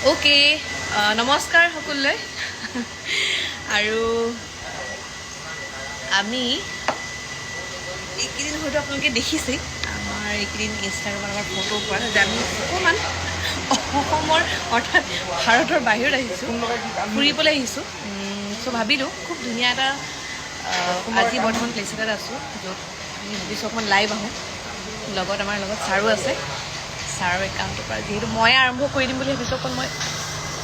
Okay, নমস্কাৰ সকলোলৈ। আৰু আমি এইকেইদিন হয়তো আপোনালোকে দেখিছেই, আমাৰ এইকেইদিন ইনষ্টাগ্ৰামত আমাৰ ফটো পৰা যে আমি অকণমান অসমৰ, অৰ্থাৎ ভাৰতৰ বাহিৰত আহিছোঁ, ফুৰিবলৈ আহিছোঁ। চ' ভাবিলোঁ খুব ধুনীয়া এটা আজি বৰ্তমান প্লেচ এটাত আছোঁ, য'ত আমি ভাবিছোঁ অকণমান লাইভ আহোঁ। লগত আমাৰ লগত ছাৰো আছে। ছাৰৰ একাউণ্টৰ পৰা যিহেতু ময়ে আৰম্ভ কৰি দিম বুলি ভাবিছোঁ, অকণ মই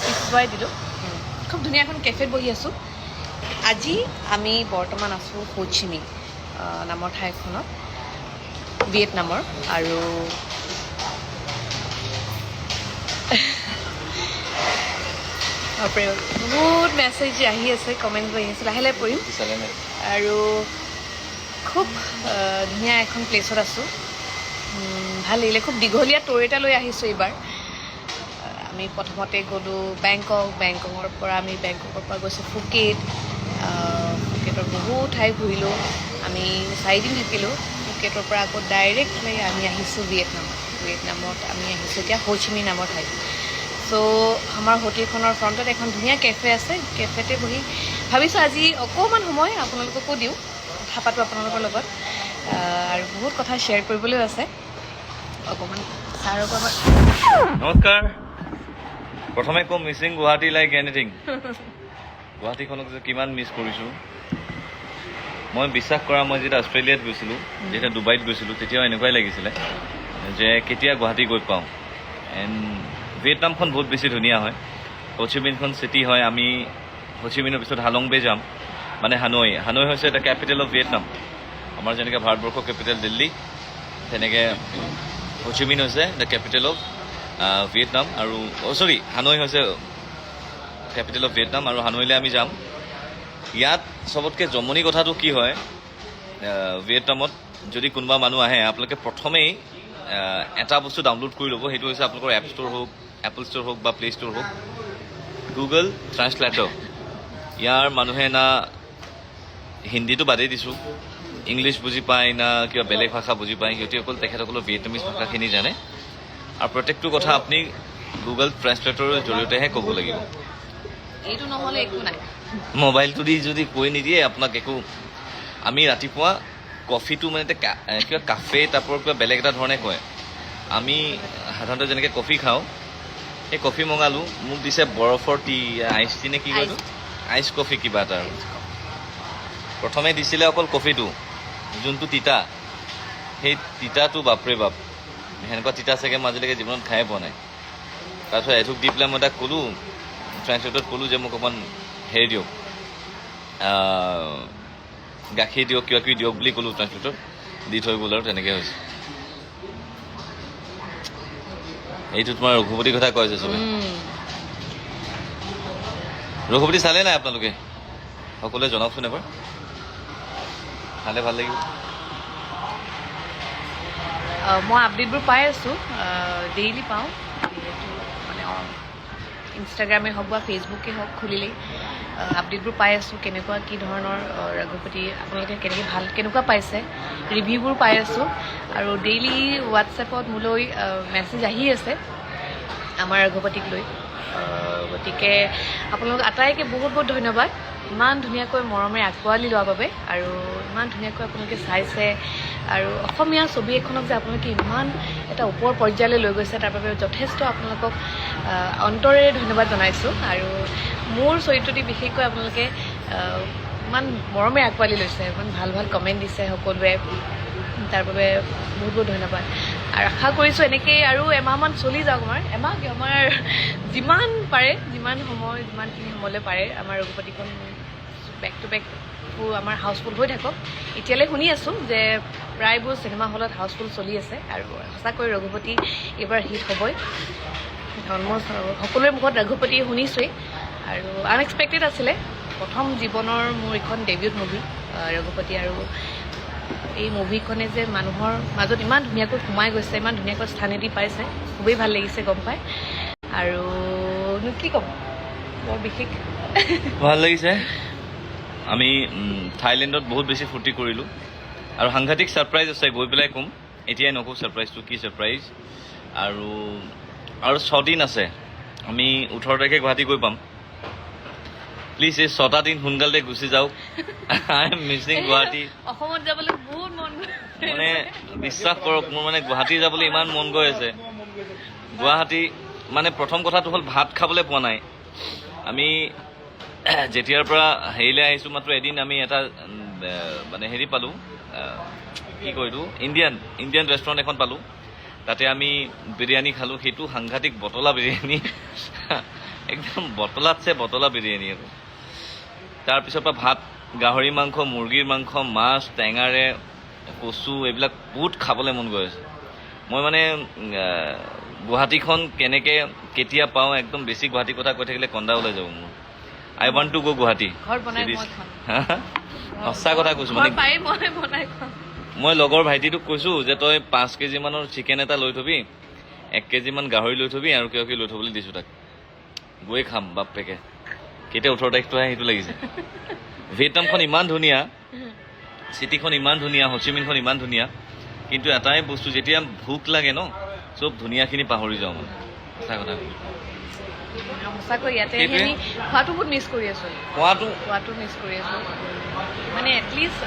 পিছুৱাই দিলোঁ। খুব ধুনীয়া এখন কেফেত বহি আছোঁ। আজি আমি বৰ্তমান আছোঁ হোচিমি নামৰ ঠাইখনত, ভিয়েটনামৰ। আৰু বাপৰে, বহুত মেছেজ আহি আছে, কমেণ্টছ আহি আছে, লাহে লাহে পঢ়িম। আৰু খুব ধুনীয়া এখন প্লেচত আছোঁ। ভাল লাগিলে। খুব দীঘলীয়া টুৰ এটা লৈ আহিছোঁ এইবাৰ। আমি প্ৰথমতে গ'লোঁ বেংকক। বেংককৰ পৰা আমি বেংককৰ পৰা গৈছোঁ ফুকেট। ফুকেটৰ বহু ঠাই ঘূৰিলোঁ। আমি 4 দিন থাকিলোঁ। ফুকেটৰ পৰা আকৌ ডাইৰেক্টলি আমি আহিছোঁ ভিয়েটনামত। ভিয়েটনামত আমি আহিছোঁ এতিয়া হোচিমি নামৰ ঠাইত। চ' আমাৰ হোটেলখনৰ ফ্ৰণ্টত এখন ধুনীয়া কেফে আছে। কেফেতে বহি ভাবিছোঁ আজি অকণমান সময় আপোনালোককো দিওঁ, কথা পাতোঁ আপোনালোকৰ লগত আৰু বহুত কথা শ্বেয়াৰ কৰিবলৈও আছে। অকণমান ছাৰক আমাৰ নমস্কাৰ। প্ৰথমে কম, মিচিং গুৱাহাটী লাইক এনিথিং। গুৱাহাটীখনক যে কিমান মিছ কৰিছোঁ মই, বিশ্বাস কৰা, মই যেতিয়া অষ্ট্ৰেলিয়াত গৈছিলোঁ, যেতিয়া ডুবাইত গৈছিলোঁ, তেতিয়াও এনেকুৱাই লাগিছিলে যে কেতিয়া গুৱাহাটী গৈ পাওঁ। এণ্ড ভিয়েটনামখন বহুত বেছি ধুনীয়া হয়। হোচিমিনখন চিটি হয়। আমি হোচিমিনৰ পিছত হালং বে যাম, মানে হানৈ। হানৈ হৈছে the capital of Vietnam. আমাৰ যেনেকৈ ভাৰতবৰ্ষৰ কেপিটেল দিল্লী, তেনেকৈ Ho Chi Minh হৈছে the capital of Vietnam. আৰু চৰি, হানৈ হৈছে কেপিটেল অফ ভিয়েটনাম আৰু হানৈলৈ আমি যাম। ইয়াত চবতকৈ জমনি কথাটো কি হয়, ভিয়েটনামত যদি কোনোবা মানুহ আহে, আপোনালোকে প্ৰথমেই এটা বস্তু ডাউনলোড কৰি ল'ব। সেইটো হৈছে আপোনালোকৰ এপ ষ্ট'ৰ হওক, এপল ষ্ট'ৰ হওক বা প্লে ষ্ট'ৰ হওক, গুগল ট্ৰান্সলেটৰ। ইয়াৰ মানুহে না হিন্দীটো বাদেই দিছোঁ, ইংলিছ বুজি পায় না কিবা বেলেগ ভাষা বুজি পায়। সিহঁতে অকল তেখেতসকলৰ ভিয়েটনামিজ ভাষাখিনি জানে আৰু প্ৰত্যেকটো কথা আপুনি গুগল ট্ৰান্সলেটৰৰ জৰিয়তেহে ক'ব লাগিব। এইটো নহ'লে একো নাই। মোবাইলটো দি যদি কৈ নিদিয়ে আপোনাক একো। আমি ৰাতিপুৱা কফিটো মানে এতিয়া কিবা কাফে টাইপৰ কিবা বেলেগ এটা ধৰণে কয়। আমি সাধাৰণতে যেনেকৈ কফি খাওঁ, সেই কফি মঙালোঁ, মোক দিছে বৰফৰ টি, আইচ টি নে কি কয় এইটো, আইচ কফি কিবা এটা। আৰু প্ৰথমে দিছিলে অকল কফিটো, যোনটো তিতা, সেই তিতাটো বাপৰে বাপ, সেনেকুৱা তিতা চাগে মই আজিলৈকে জীৱনত খায়ে পোৱা নাই। তাৰপিছত এঢোক দি পেলাই মই তাক ক'লোঁ, ট্ৰান্সলেটত ক'লোঁ যে মোক অকণমান হেৰি দিয়ক, গাখীৰ দিয়ক, কিবা কিবি দিয়ক বুলি ক'লোঁ ট্ৰান্সলেটত, দি থৈ গ'ল আৰু তেনেকৈ হৈছে। এইটো তোমাৰ ৰঘুপতিৰ কথা কৈ আছে চবে। ৰঘুপতি চালে নাই আপোনালোকে? সকলোৱে জনাওকচোন এবাৰ, চালে ভাল লাগিব। মই আপডেটবোৰ পাই আছোঁ, ডেইলি পাওঁ। যিহেতু মানে ইনষ্টাগ্ৰামেই হওক বা ফেচবুকেই হওক, খুলিলেই আপডেটবোৰ পাই আছোঁ, কেনেকুৱা কি ধৰণৰ ৰঘুপতি, আপোনালোকে কেনেকৈ ভাল কেনেকুৱা পাইছে, ৰিভিউবোৰ পাই আছোঁ। আৰু ডেইলি হোৱাটছএপত মোলৈ মেছেজ আহি আছে আমাৰ ৰঘুপতিক লৈ। গতিকে আপোনালোক আটাইকে বহুত বহুত ধন্যবাদ, ইমান ধুনীয়াকৈ মৰমেৰে আঁকোৱালি লোৱাৰ বাবে আৰু ইমান ধুনীয়াকৈ আপোনালোকে চাইছে আৰু অসমীয়া ছবি এখনক যে আপোনালোকে ইমান এটা ওপৰ পৰ্যায়লৈ লৈ গৈছে, তাৰ বাবে যথেষ্ট আপোনালোকক অন্তৰেৰে ধন্যবাদ জনাইছোঁ। আৰু মোৰ চৰিত্ৰটি বিশেষকৈ আপোনালোকে ইমান মৰমেৰে আঁকোৱালি লৈছে, ইমান ভাল ভাল কমেণ্ট দিছে সকলোৱে, তাৰ বাবে বহুত বহুত ধন্যবাদ। আৰু আশা কৰিছোঁ এনেকেই আৰু এমাহমান চলি যাওক আমাৰ, এমাহ কিয়, আমাৰ যিমান পাৰে, যিমান সময়, যিমানখিনি সময়লৈ পাৰে আমাৰ ৰঘুপতিখন বেক টু বেক আমাৰ হাউচফুল হৈ থাকক। এতিয়ালৈ শুনি আছোঁ যে প্ৰায়বোৰ চিনেমা হলত হাউচফুল চলি আছে আৰু সঁচাকৈ ৰঘুপতি এইবাৰ হিট হ'বই। অলমষ্ট সকলোৰে মুখত ৰঘুপতি শুনিছোৱেই আৰু আনএক্সপেক্টেড আছিলে। প্ৰথম জীৱনৰ মোৰ এইখন ডেবিউট মুভি ৰঘুপতি আৰু এই মুভিখনে যে মানুহৰ মাজত ইমান ধুনীয়াকৈ সোমাই গৈছে, ইমান ধুনীয়াকৈ স্থান এটি পাইছে, খুবেই ভাল লাগিছে গম পাই। আৰু কি ক'ম বৰ বিশেষ। ভাল লাগিছে। আমি থাইলেণ্ডত বহুত বেছি ফূৰ্তি কৰিলোঁ আৰু সাংঘাতিক ছাৰপ্ৰাইজ আছে, গৈ পেলাই ক'ম, এতিয়াই নকওঁ ছাৰপ্ৰাইজটো কি ছাৰপ্ৰাইজ। আৰু 6 দিন আছে। আমি 18 তাৰিখে গুৱাহাটী গৈ পাম। প্লিজ এই 6টা দিন সোনকালে গুচি যাওক। I am missing Guwahati. অসমত যাবলৈ বহুত মন গৈ মানে বিশ্বাস কৰক, মোৰ মানে গুৱাহাটী যাবলৈ ইমান মন গৈ আছে। গুৱাহাটী মানে প্ৰথম কথাটো হ'ল ভাত খাবলৈ পোৱা নাই। আমি যেতিয়াৰ পৰা হেৰিলৈ আহিছোঁ, মাত্ৰ এদিন আমি এটা মানে হেৰি পালোঁ, কি কয় এইটো, ইণ্ডিয়ান ৰেষ্টুৰেণ্ট এখন পালোঁ। তাতে আমি বিৰিয়ানী খালোঁ। সেইটো সাংঘাতিক বটলা বিৰিয়ানী, একদম বটলাতছে বটলা বিৰিয়ানী। আৰু তাৰপিছৰ পৰা ভাত, গাহৰি মাংস, মুৰ্গীৰ মাংস, মাছ, টেঙাৰে কচু, এইবিলাক বহুত খাবলৈ মন গৈ আছে। মই মানে গুৱাহাটীখন কেনেকৈ কেতিয়া পাওঁ, একদম বেছি গুৱাহাটীৰ কথা কৈ থাকিলে কন্দা ওলাই যাব মোৰ। I want to go Guwahati. ঘৰত বনাই মই খাম। সঁচা কথা কৈছোঁ মানে। ঘৰ পাই মই বনাই খুৱাম। মই লগৰ ভাইটিটোক কৈছোঁ যে তই 5 কেজি মানৰ চিকেন এটা লৈ থবি, 1 কেজি মান গাহৰি লৈ থবি আৰু কিবা কিবি লৈ থ'বলৈ দিছোঁ তাক। গৈ খাম বাপেকে। কেতিয়া 18 তাৰিখটো আহে সেইটো লাগিছে। ভিয়েটনামখন ইমান ধুনীয়া, চিটিখন ইমান ধুনীয়া, হোচিমিনখন ইমান ধুনীয়া, কিন্তু এটাই বস্তু, যেতিয়া ভোক লাগে ন, চব ধুনীয়াখিনি পাহৰি যাওঁ। মানে সঁচা কথা কৈছোঁ। সঁচাকৈ ইয়াতে সেইটোৱে। আমি খোৱাটো বহুত মিছ কৰি আছো। খোৱাটো। খোৱাটো মিছ কৰি আছো, মানে এটলিষ্ট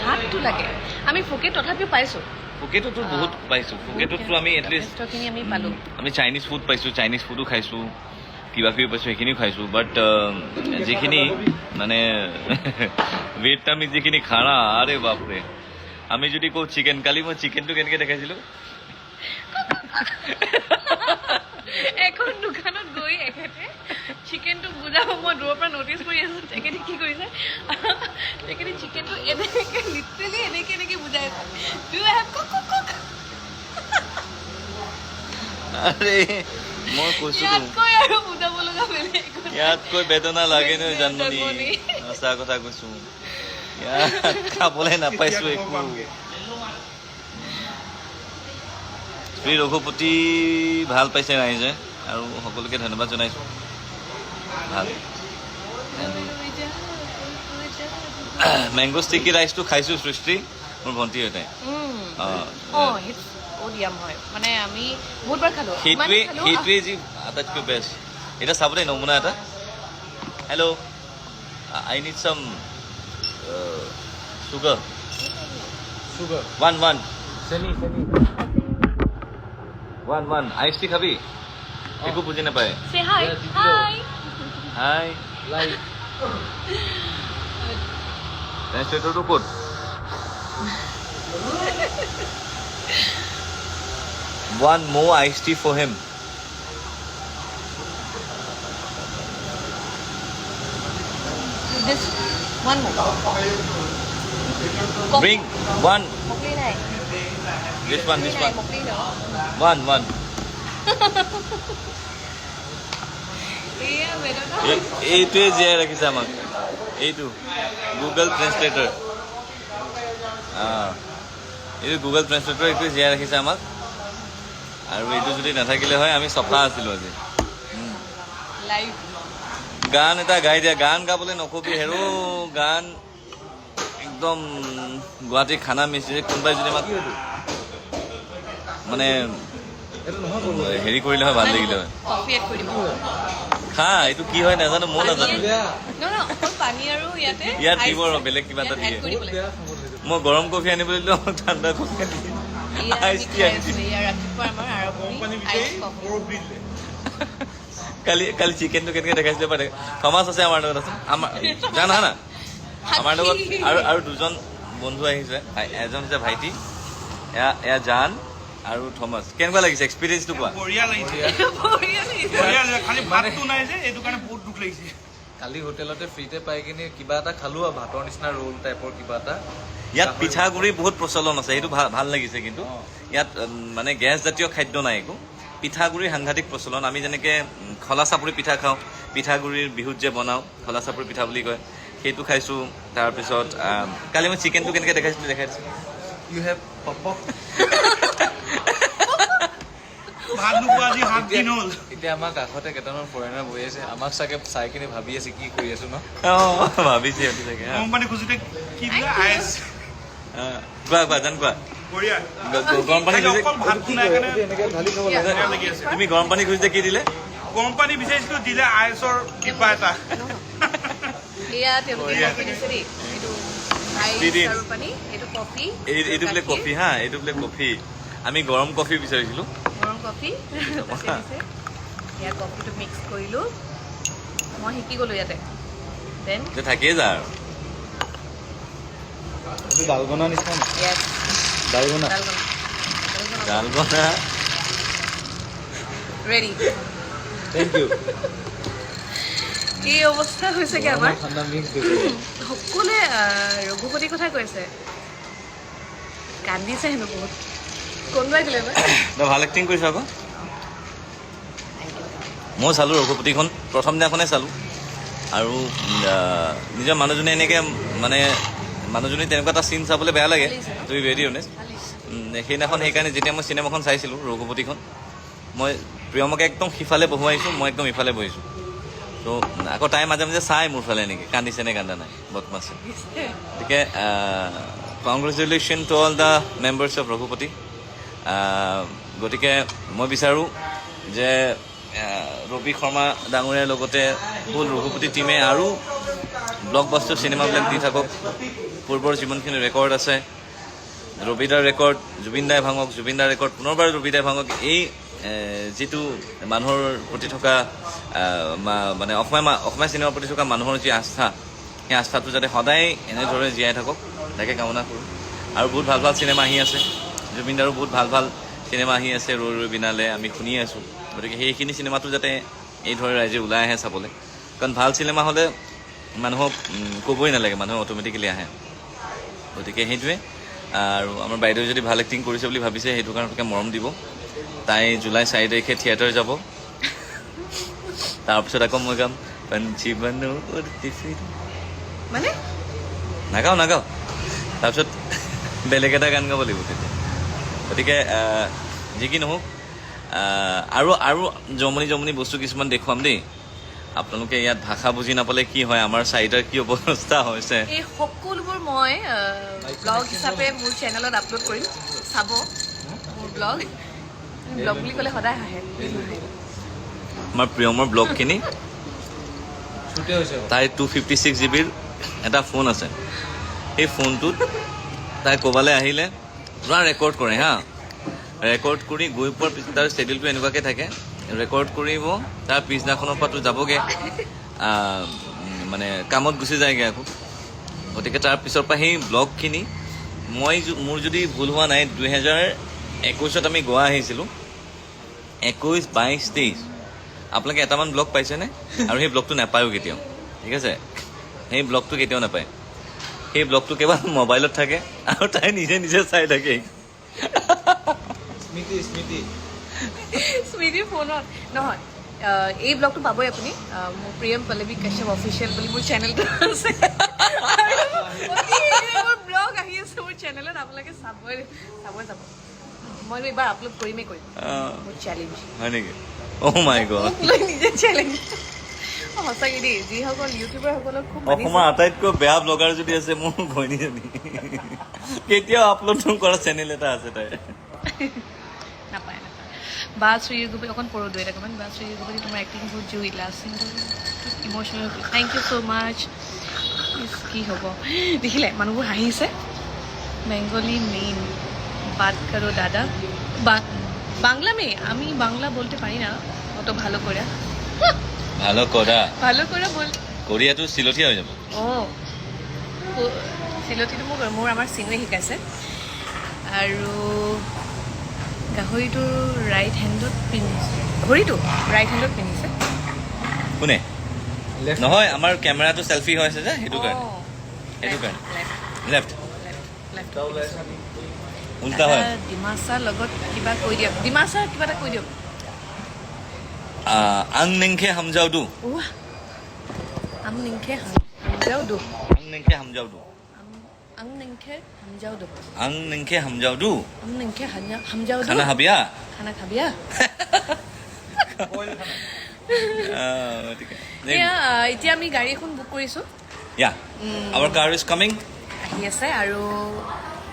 ভাতটো লাগে। আমি ফুকেট তথাপিও পাইছো। ফুকেটতো বহুত পাইছোঁ। ফুকেটতো আমি এটলিষ্ট যথেষ্টখিনি আমি পালো। আমি চাইনিজ ফুড পাইছোঁ, চাইনিজ ফুডো খাইছোঁ, কিবা কিবি পাইছোঁ, সেইখিনিও খাইছোঁ। বাট যিখিনি মানে ভিয়েটনামী যিখিনি খানা, আৰে বাপৰে! আমি যদি কওঁ চিকেন, কালি মই চিকেনটো কেনেকৈ দেখাইছিলোঁ? এখন দোকানত গৈ এখেতে চিকেনটো বুজাব, মই দূৰৰ পৰা নটিচ কৰি আছো তেখেতে কি কৰিছে। তেখেতে চিকেনটো এনেকে, লিটাৰেলি এনেকে এনেকে বুজাই আছে, "Do have cook cook cook." আৰে মই কৈছোঁ। ইয়াতকৈ আৰু বুজাব লগা বেলেগ একো নাই। ইয়াতকৈ বেদনা লাগে নহয় জানমণি। জানমণি। সঁচা কথা কৈছো, ইয়াত খাবলৈ নাপাইছো একো। শ্ৰী ৰঘুপতি ভাল পাইছে ৰাইজে আৰু সকলোকে ধন্যবাদ জনাইছো। ভাল মেংগ' ষ্টিকি ৰাইচটো খাইছো। সৃষ্টি মোৰ ভণ্টি হয় তাই। অঁ, সেইটো বহুত য়াম হয়। মানে আমি বহুতবাৰ খালো, সেইটোৱে ইমানেই খালো। সেইটোৱে যি আটাইতকৈ বেষ্ট। এতিয়া চাব দেই নমুনা এটা। Hello, I need some sugar. Sugar. One one. চেনি চেনি। One one. আইচ টি খাবি? একো বুজি নাপায়। Say hi. Yeah, দিলো। হাই। হাই। লাইক। ট্ৰেঞ্চলেটৰটো ক'ত? One more ice tea for him. This one more. Bring one. Một ly này. This one, this ly này one. Một ly nữa. One, one. এয়া বেদনা। এইটোৱে জীয়াই ৰাখিছে আমাক, এইটো গুগল ট্ৰেঞ্চলেটৰ। এইটো গুগল ট্ৰেঞ্চলেটৰ, এইটোৱে জীয়াই ৰাখিছে আমাক। আৰু এইটো যদি নাথাকিলে হয়, আমি চফা আছিলো আজি। লাইভ। গান এটা গাই দিয়া। গান গাবলৈ নকবি হেৰ'। গান একদম গুৱাহাটীৰ খানা মিছ। কোনোবাই যদি আমাক মানে এইটো নহয় কৰিব। হেৰি কৰিলে হয়, ভাল লাগিলে হয়। কফি এড কৰি দিব। খা। এইটো কি হয় নাজানো, ময়ো নাজানো। বেয়া। ন, অকল পানী আৰু ইয়াতে ইয়াত দিব ice আৰু বেলেগ কিবা এটা ইয়াত add দিয়ে। কৰি দিব বহুত লাগিব। বেয়া খাবলৈ সেইটো। মই গৰম কফি আনিবলৈ দিলোঁ, আমাক ঠাণ্ডা কফি আনি এয়া আইচ আমি টি খাই আনি আছো। দিছে। এয়া ৰাতিপুৱা আমাৰ আৰম্ভণি আইচ কফি। কালি চিকেনটো কেনেকে দেখাইছিলে পাৰে? থমাছ আছে আমাৰ লগত, আছে আমাৰ জান হা না আমাৰ লগত। আৰু দুজন বন্ধু আহিছে। এজন হৈছে ভাইটি, এয়া জান আৰু থমাছ। কেনেকুৱা লাগিছে এক্সপিৰিয়েঞ্চটো কোৱা। বঢ়িয়া লাগিছে। বঢ়িয়া লাগিছে। বঢ়িয়া লাগিছে, খালি ভাতটো নাই যে, এইটো কাৰণে বহুত দুখ লাগিছে। কালি হোটেলতে ফ্ৰীতে পাই কিনে কিবা এটা খালো আৰু ভাতৰ নিচিনা ৰোল টাইপৰ কিবা এটা। ইয়াত পিঠাগুড়ি বহুত প্ৰচলন আছে, সেইটো ভাল ভাল লাগিছে। কিন্তু ইয়াত মানে গেছ জাতীয় খাদ্য নাই একো। পিঠাগুড়িৰ সাংঘাতিক প্ৰচলন। আমি যেনেকে খলা চাপৰি পিঠা খাওঁ, পিঠাগুড়িৰ বিহুত যে বনাওঁ, খলা চাপৰি পিঠা বুলি কয়, সেইটো খাইছোঁ। তাৰপিছত কালি মই চিকেনটো কেনেকৈ দেখাইছিলোঁ, দেখাই দিছোঁ। You have pop. ভাত নোপোৱা আজি 7 দিন হ'ল। এতিয়া আমাৰ কাষতে কেইটামান ফৰেনাৰ বহি আছে, আমাক চাগে চাই কিনে ভাবি আছে কি কৰি আছো ন। অঁ, ভাবিছে সিহঁতি চাগে, হা। গৰম পানী খোজোতে কি দিলে আইচ। কোৱা কোৱা জান, কোৱা। বঢ়িয়া। গৰম পানী খালি খুজি অকল ভাতটো নাই কাৰণে এনেকে ঢালি খাব লাগে। বেয়া লাগি আছে। তুমি গৰম পানী খুজিতে কি দিলে? গৰম পানী বিচাৰিছিলো, দিলে আইচৰ ডিব্বা এটা। এয়া তেওঁলোকে কফি দিছে দেই। এইটো আইচ Experience. আৰু পানী, এইটো কফি। এইটো বোলে কফি। হা, এইটো বোলে কফি। আমি গৰম কফি বিচাৰিছিলো। গৰম কফি তাতে দিছে। এয়া কফিটো মিক্স কৰিলোঁ, মই শিকি গ'লো ইয়াতে। Then যে থাকিয়ে যা আৰু। এইটো ডালগনা নিচিনা নেকি? য়েছ। Dalgona. Dalgona. Dalgona. Ready. Thank U. এই অৱস্থা হৈছেগে আমাৰ। ঠাণ্ডা মিক্স গৈছে। সকলোৱে ৰঘুপতিৰ কথা কৈছে, কান্দিছে হেনো বহুত। কোনোবাই দিলে বা? তই ভাল এক্টিং কৰিছ আকৌ। মই চালোঁ ৰঘুপতিখন, প্ৰথম দিনাখনে চালোঁ। আৰু নিজৰ মানুহজনী এনেকৈ, মানে মানুহজনী তেনেকুৱা এটা চিন চাবলৈ বেয়া লাগে, টু বি ভেৰি অনেষ্ট। সেইদিনাখন সেইকাৰণে যেতিয়া মই চিনেমাখন চাইছিলোঁ ৰঘুপতিখন, মই প্ৰিয়মকে একদম সিফালে বহুৱাইছোঁ, মই একদম ইফালে বহিছোঁ। ত' আকৌ তাই মাজে মাজে চাই মোৰ ফালে এনেকৈ, কান্দিছে নে কান্দা নাই বদমাছে। গতিকে congratulation to all the members of Raghupati. গতিকে মই বিচাৰোঁ যে ৰবি শৰ্মা ডাঙৰীয়াৰ লগতে ফুল ৰঘুপতি টীমে আৰু ব্লকবাষ্টাৰ চিনেমাবিলাক দি থাকক। পূৰ্বৰ যিমানখিনি ৰেকৰ্ড আছে, ৰবিদাৰ ৰেকৰ্ড জুবিন দাই ভাঙক, জুবিন দাৰ ৰেকৰ্ড পুনৰবাৰ ৰবি দাই ভাঙক। এই যিটো মানুহৰ প্ৰতি থকা মানে অসমীয়া চিনেমাৰ প্ৰতি থকা মানুহৰ যি আস্থা, সেই আস্থাটো যাতে সদায় এনেদৰে জীয়াই থাকক, তাকে কামনা কৰোঁ। আৰু বহুত ভাল ভাল চিনেমা আহি আছে, জুবিন দাৰো বহুত ভাল ভাল চিনেমা আহি আছে, ৰৈ ৰৈ বিনালে আমি শুনি আছোঁ। গতিকে সেইখিনি চিনেমাটো যাতে এইদৰে ৰাইজে ওলাই আহে চাবলৈ, কাৰণ ভাল চিনেমা হ'লে মানুহক ক'বই নালাগে, মানুহে অট'মেটিকেলি আহে। গতিকে সেইটোৱে। আৰু আমাৰ বাইদেৱে যদি ভাল এক্টিং কৰিছে বুলি ভাবিছে, সেইটো কাৰণে আপোনালোকে মৰম দিব। তাই জুলাই 4 তাৰিখে থিয়েটাৰ যাব। তাৰপিছত আকৌ মই গাম पंछी बनो उड़ती फिरूं। মানে? নাগাওঁ, নাগাওঁ। তাৰপিছত বেলেগ এটা গান গাব লাগিব তেতিয়া। গতিকে যি কি নহওক, আৰু জমনি জমনি বস্তু কিছুমান দেখুৱাম দেই। আপোনালোকে ইয়াত ভাষা বুজি নাপালে কি হয়, আমাৰ চাৰিটাৰ কি অৱস্থা হৈছে। এই সকলোবোৰ মই ব্লগ হিচাপে মোৰ চেনেলত আপলোড কৰিম, চাব মোৰ ব্লগ। ব্লগ বুলি ক'লে সদায় হাঁহে, প্লিজ নাহাঁহিব। আমাৰ প্ৰিয়মৰ ব্লগখিনি ছুটে হৈছে। তাইৰ 256 জিবিৰ এটা ফোন আছে। সেই ফোনটোত তাই ক'ৰবালৈ আহিলে পূৰা ৰেকৰ্ড কৰে। হা, ৰেকৰ্ড কৰি গৈ পোৱাৰ পিছত তাৰ শ্বেডিউলটো এনেকুৱাকৈ থাকে, ৰেকৰ্ড কৰিব, তাৰ পিছদিনাখনৰ পৰাতো যাবগৈ, মানে কামত গুচি যায়গৈ আকৌ। গতিকে তাৰ পিছৰ পৰা সেই ব্লগখিনি মই মোৰ যদি ভুল হোৱা নাই, 2021ত আমি গোৱা আহিছিলোঁ। 21, 22, 23, আপোনালোকে এটামান ব্লগ পাইছেনে? আৰু সেই ব্লগটো নাপায়ো কেতিয়াও, ঠিক আছে? সেই ব্লগটো কেতিয়াও নাপায়। সেই ব্লগটো কেৱল মোবাইলত থাকে আৰু তাই নিজে নিজে চাই থাকে। স্মৃতি, স্মৃতি। স্মৃতিৰ ফোনত নহয়। এই ব্লগটো পাবই আপুনি। মোৰ প্ৰিয়ম পল্লৱী কাশ্যপ অফিচিয়েল বুলি মোৰ চেনেলটো আছে আৰু অতি শীঘ্ৰে মোৰ ব্লগ আহি আছে মোৰ চেনেলত, আপোনালোকে চাবই চাবই যাব। মই এইবাৰ আপলোড কৰিমেই কৰিম। মোৰ চেলেঞ্জ। হয় নেকি? অ' মাই গড! মোক লৈ নিজে চেলেঞ্জ। সঁচাকে দেই, যিসকল ইউটিউবাৰসকলক খুব মানিছোঁ। অসমৰ আটাইতকৈ বেয়া ব্লগাৰ যদি আছে, মোৰ ঘৈণীজনী। কেতিয়াও আপলোড নকৰা চেনেল এটা আছে তাইৰ। নাপায়, নাপায়। বা শ্ৰী ৰঘুপতি, অকণ পঢ়ো দুই এটা। বা শ্ৰী ৰঘুপতি, তোমাৰ এক্টিং বহুত জুই, লাষ্ট চিনটো emotional. Thank you so much. ইচ, কি হ'ব, দেখিলে মানুহবোৰ হাঁহিছে। বেংগলী মেইন बात करो দাদা বাংলা মে। আমি বাংলা বলতে পারি না অত ভালো করে। ভালো কৰা। ভালো কৰে বল। কোৰিয়াটো চিলঠীয়া হৈ যাব। অঁ, চিলঠিটো মোক মোৰ আমাৰ চিনুৱে শিকাইছে। আৰু গাহৰিটো ৰাইট হেণ্ডত পিন্ধিছে, ঘড়ীটো ৰাইট হেণ্ডত পিন্ধিছে। কোনে? Left. নহয়, আমাৰ কেমেৰাটো চেলফি হৈ আছে যে, সেইটো কাৰণে। সেইটো কাৰণে। লেফ্ট। লেফ্ট। দুটা ওলাইছা নেকি? উল্টা হয়। ডিমাচাৰ লগত কিবা কৈ দিয়ক, ডিমাচাৰ কিবা এটা কৈ দিয়ক। আং নেংখে হামজাওদু। উৱা, আম নিংখে হামজাও দো। আং নেংখে হামজাওদু। আং নিংখে হামজাও দো। আং নেংখে হামজাওদু। আং নিংখে হামজাও দো। খানা হাবিয়া। খানা খাবিয়া। গতিকে এয়া এতিয়া আমি গাড়ী এখন বুক কৰিছোঁ। Yeah, our car is coming. আহি আছে। আৰু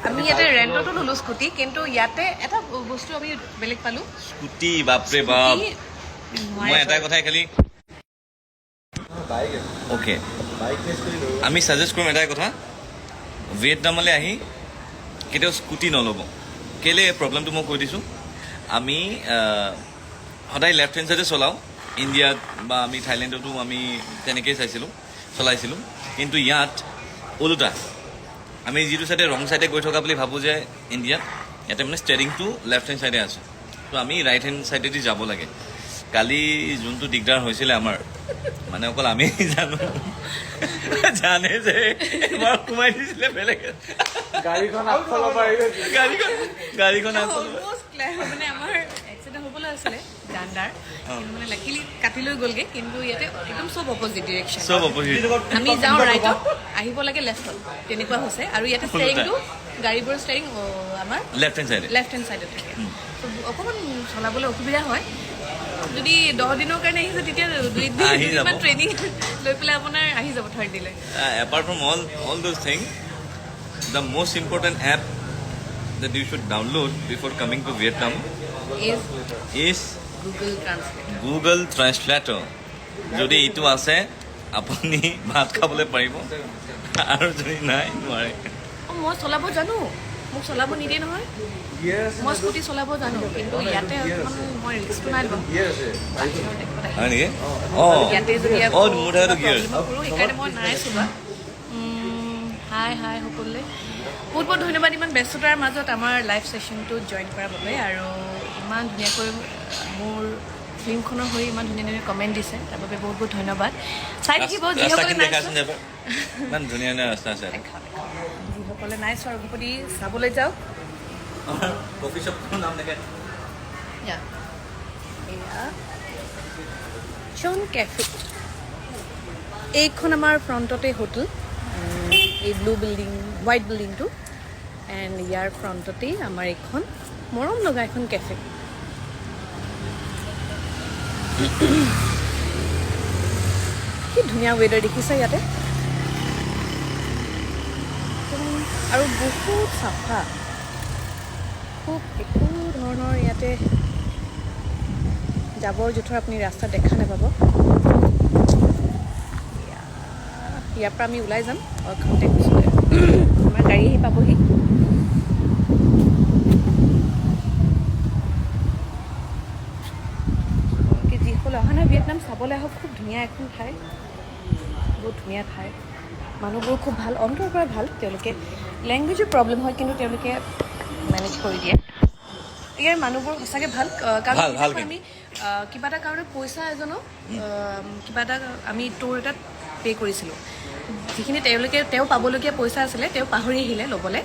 আমি ইয়াতে ৰেণ্টতো ল'লোঁ স্কুটি, কিন্তু ইয়াতে এটা বস্তু আমি বেলেগ পালোঁ। স্কুটি, বাপৰে বাপ! স্কুটি মই এটা কথাই খালি, অ'কে, আমি ছাজেষ্ট কৰিম এটাই কথা, ভিয়েটনামলৈ আহি কেতিয়াও স্কুটি নল'ব। কেলৈ প্ৰব্লেমটো মই কৈ দিছোঁ। আমি সদায় লেফ্ট হেণ্ড চাইডে চলাওঁ ইণ্ডিয়াত বা আমি থাইলেণ্ডতো আমি তেনেকেই চাইছিলোঁ, চলাইছিলোঁ। কিন্তু ইয়াত ওলোটা, আমি যিটো চাইডে ৰং চাইডে গৈ থকা বুলি ভাবোঁ যে ইণ্ডিয়াত, ইয়াতে মানে ষ্টেৰিংটো লেফ্ট হেণ্ড চাইডে আছে, ত' আমি ৰাইট হেণ্ড চাইডেদি যাব লাগে। কালি যোনটো দিগদাৰ হৈছিলে আমাৰ, মানে অকল আমি জানো, জানে যে এবাৰ সোমাই দিছিলে বেলেগ গাড়ীখন আগফালৰ পৰা আহি গৈছিল। গাড়ীখন আগফালৰ পৰা। অলমষ্ট মানে আমাৰ এক্সিডেণ্ট হ'বলৈ আছিলে জানদাৰ, কিন্তু মানে লাকিলি কাটি লৈ গ'লগে। কিন্তু ইয়াতে একদম চব অপজিট ডিৰেকশ্যন। চব অপজিট। আমি যাওঁ ৰাইটত, আহিব লাগে লেফ্টত, তেনেকুৱা হৈছে। আৰু ইয়াতে ষ্টেৰিংটো, গাড়ীবোৰৰ ষ্টেৰিং আমাৰ লেফ্ট হেণ্ড চাইডে। লেফ্ট হেণ্ড চাইডত থাকে, ত' অকণমান চলাবলৈ অসুবিধা হয়। যদি 10 দিনৰ কাৰণে আহিছে, তেতিয়া দুই আহি যাব। দুদিনমান ট্ৰেইনিং লৈ পেলাই আপোনাৰ আহি যাব থাৰ্ড দিলে। Apart from all those things, the most important app that you should download before coming to Vietnam is is Google translate. Google Translator. যদি এইটো আছে, আপুনি ভাত খাবলৈ পাৰিব আৰু যদি নাই, নোৱাৰে। অঁ, মই চলাব জানো, মোক চলাব নিদিয়ে নহয়। মই স্কুটি চলাব জানো, কিন্তু ইয়াতে অকণমান মই ৰিস্কটো নাই লোৱা। বাহিৰৰ দেশত আহি হয় নেকি? অঁ। ইয়াতে যদি আকৌ অঁ, মোৰ থাকোতো গিয়াৰ। প্ৰব্লেমত পৰোঁ, সেইকাৰণে মই নাই চলোৱা। হাই হাই সকলোলৈ, বহুত বহুত ধন্যবাদ ইমান ব্যস্ততাৰ মাজত আমাৰ লাইভ ছেশ্যনটোত জইন কৰাৰ বাবে আৰু ইমান ধুনীয়াকৈ মোৰ ফিল্মখনৰ হৈ ইমান ধুনীয়া ধুনীয়া কমেণ্ট দিছে, তাৰ বাবে বহুত বহুত ধন্যবাদ। চাই থাকিব যিসকলে ৰাস্তাখিনি নাই দেখাচোন চোৱা। এবাৰ। ইমান ধুনীয়া ধুনীয়া ৰাস্তা আছে। দেখাওঁ, দেখাওঁ। যিসকলে নাই চোৱা, ৰঘুপতি চাবলৈ যাওক। কফি শ্বপটোৰ নাম দেখে। এয়া জন কেফে। এইখন আমাৰ ফ্ৰণ্টতে হোটেল, এই ব্লু বিল্ডিং, হোৱাইট বিল্ডিংটো, এণ্ড ইয়াৰ ফ্ৰণ্টতেই আমাৰ এইখন মৰম লগা এখন কেফে। কি ধুনীয়া ৱেডাৰ দেখিছে ইয়াতে একদম, আৰু বহুত চাফা, খুব একো ধৰণৰ ইয়াতে জাবৰ জোঁথৰ আপুনি ৰাস্তাত দেখা নাপাব। ইয়াৰ পৰা আমি ওলাই যাম খন্তেক পিছতে, আমাৰ গাড়ী আহি পাবহি। আপোনালোকে যিসকল অহা নাই ভিয়েটনাম চাবলৈ, আহক। খুব ধুনীয়া এখন ঠাই, বহুত ধুনীয়া ঠাই। মানুহবোৰ খুব ভাল, অন্তৰৰ পৰা ভাল। তেওঁলোকে লেংগুৱেজৰ প্ৰব্লেম হয়, কিন্তু তেওঁলোকে মেনেজ কৰি দিয়ে। ইয়াৰ মানুহবোৰ সঁচাকৈ ভাল, কাৰণ ভাল, ভাল। সিদিনাখন আমি কিবা এটা কাৰণত পইচা এজনক কিবা এটা আমি ট'ৰ এটাত পে' কৰিছিলোঁ। যিখিনি তেওঁলোকে তেওঁ পাবলগীয়া পইচা আছিলে, তেওঁ পাহৰি আহিলে ল'বলৈ।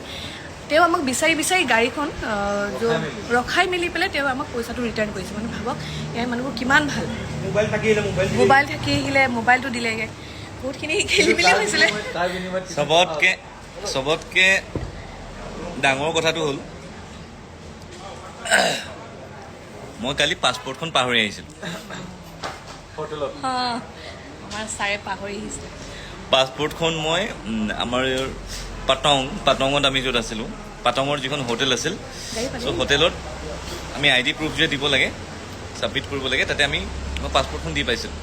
তেওঁ আমাক বিচাৰি বিচাৰি গাড়ীখন ৰখাই মেলি পেলাই তেওঁ আমাক পইচাটো ৰিটাৰ্ণ কৰিছে। মানে ভাবক, ইয়াৰ মানুহবোৰ কিমান ভাল। মোবাইল থাকি আহিলে, মোবাইল। মোবাইল থাকি আহিলে, মোবাইলটো দিলেগৈ। বহুতখিনি খেলি মেলি হৈছিলে। তাৰ বিনিময়ত চবতকে ডাঙৰ কথাটো হ'ল, মই কালি পাছপৰ্টখন পাহৰি আহিছিলোঁ। হোটেলত। আমাৰ ছাৰে পাহৰি আহিছিলে। পাছপৰ্টখন মই আমাৰ পাটঙত আমি য'ত আছিলোঁ, পাটঙৰ যিখন হোটেল আছিল, গাড়ী পালে। চ' হোটেলত আমি আই ডি প্ৰুফ যে দিব লাগে, ছাবমিট কৰিব লাগে, তাতে মই পাছপৰ্টখন দি পাইছিলোঁ।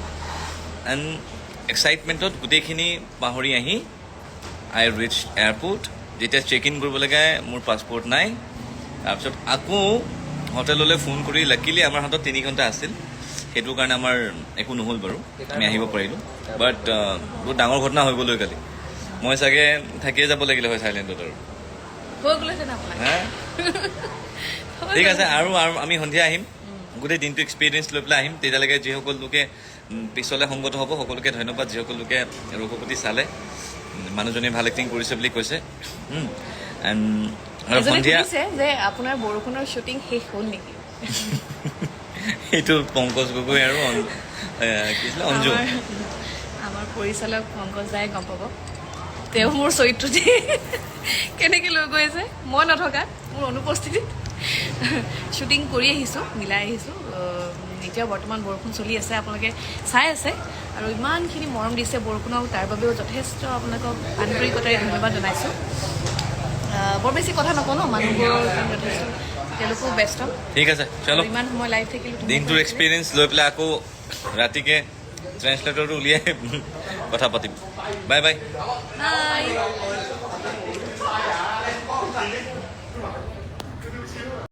এণ্ড এক্সাইটমেণ্টত গোটেইখিনি পাহৰি আহি আই ৰিচ এয়াৰপৰ্ট, যেতিয়া চেক ইন কৰিব লাগে, মোৰ পাছপৰ্ট নাই। তাৰপিছত আকৌ হোটেললৈ ফোন কৰি, লাকিলি আমাৰ হাতত 3 ঘণ্টা আছিল, সেইটো কাৰণে আমাৰ একো নহ'ল বাৰু, আমি আহিব পাৰিলোঁ। বাট বহুত ডাঙৰ ঘটনা হৈ গ'ল কালি। মই চাগে থাকিয়ে যাব লাগিলে হয় থাইলেণ্ডত আৰু। হৈ গ'লহেঁতেন আপোনাৰ। হা, ঠিক আছে। আৰু আমি সন্ধিয়া আহিম, গোটেই দিনটো এক্সপিৰিয়েঞ্চ লৈ পেলাই আহিম। তেতিয়ালৈকে যিসকল লোকে পিছলৈ সংগত হ'ব, সকলোকে ধন্যবাদ। যিসকল লোকে ৰঘুপতি চালে, মানুহজনীয়ে ভাল এক্টিং কৰিছে বুলি কৈছে। এণ্ড আৰু এজনে সন্ধিয়া সুধিছে যে আপোনাৰ বৰষুণৰ শ্বুটিং শেষ হ'ল নেকি? সেইটো পংকজ গগৈ আৰু কি আছিলে, অঞ্জু। আমাৰ পৰিচালক পংকজ দাই গম পাব, তেওঁ মোৰ চৰিত্ৰটি কেনেকৈ লৈ গৈ আছে। মই নথকাত, মোৰ অনুপস্থিতিত শ্বুটিং কৰি আহিছোঁ, মিলাই আহিছোঁ। এতিয়াও বৰ্তমান বৰষুণ চলি আছে, আপোনালোকে চাই আছে আৰু ইমানখিনি মৰম দিছে বৰষুণক, তাৰ বাবেও যথেষ্ট আপোনালোকক আন্তৰিকতাৰে ধন্যবাদ জনাইছোঁ। বৰ বেছি কথা নকওঁ ন, মানুহবোৰৰ কাৰণ যথেষ্ট তেওঁলোকো ব্যস্ত। ঠিক আছে, চলো। ইমান সময় লাইভ থাকিলোঁ। দিনটোৰ এক্সপিৰিয়েঞ্চ লৈ পেলাই আকৌ ৰাতিকে ট্ৰেঞ্চলেটৰটো উলিয়াই কথা পাতিম। Bye bye. বাই।